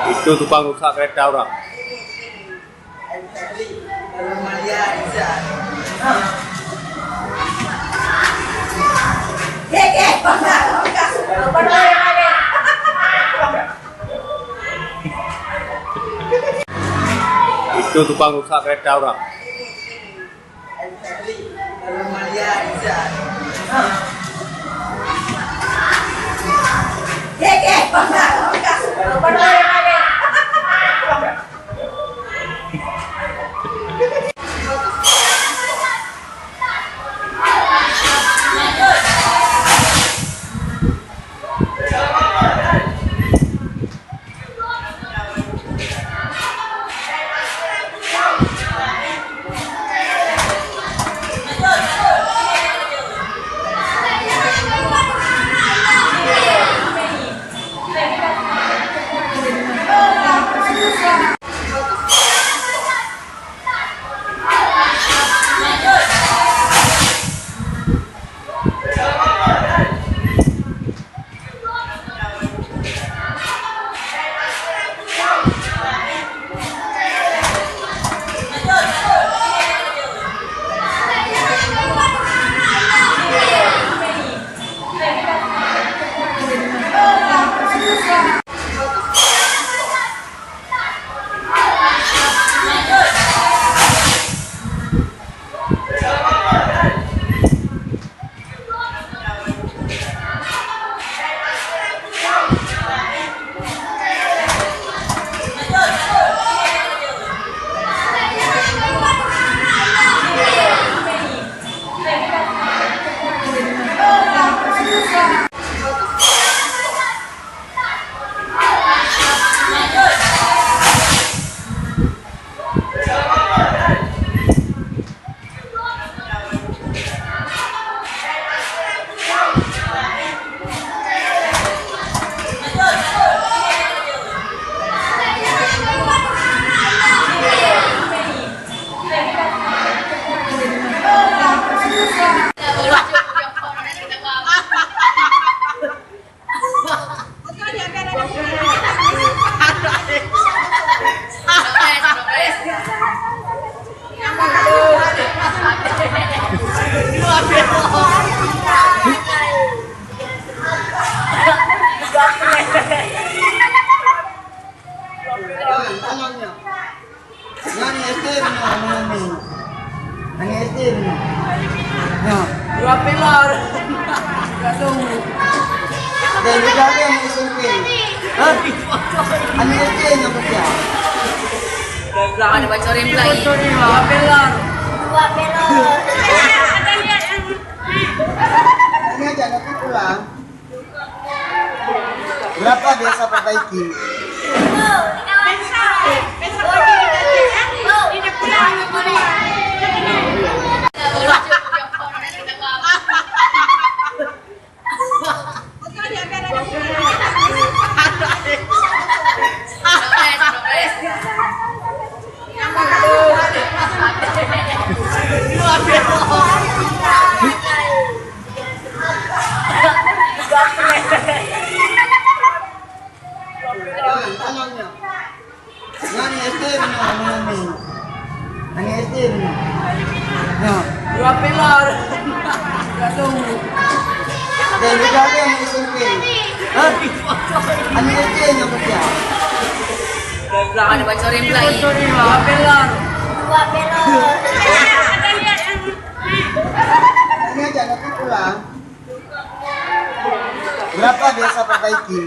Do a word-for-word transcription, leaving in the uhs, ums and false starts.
Itu tukang rusak kereta orang. Itu tukang rusak kereta orang. Nyan S D nyoe, nyoe, nyoe. Nyan S D nyoe. Nyoe. Dua pilar. Dua tunggu. Dan juga ada yang S M P. Hah? Ada S D yang pecah. Ada baca orang lagi. Dua pilar. Dua pilar. Ini aja nanti pulang. Berapa biasa perbaiki? Nyan S D nyoe, nyoe, nyoe. Nyan S D nyoe. Nyoe. Dua pilar. Dua tunggu. Dan juga ada yang S M P. Hah? Nyan S D nyoe pecah. Ada baca orang lagi. Dua pilar. Dua pilar. Ini aja nanti pulang. Berapa biasa perbaiki?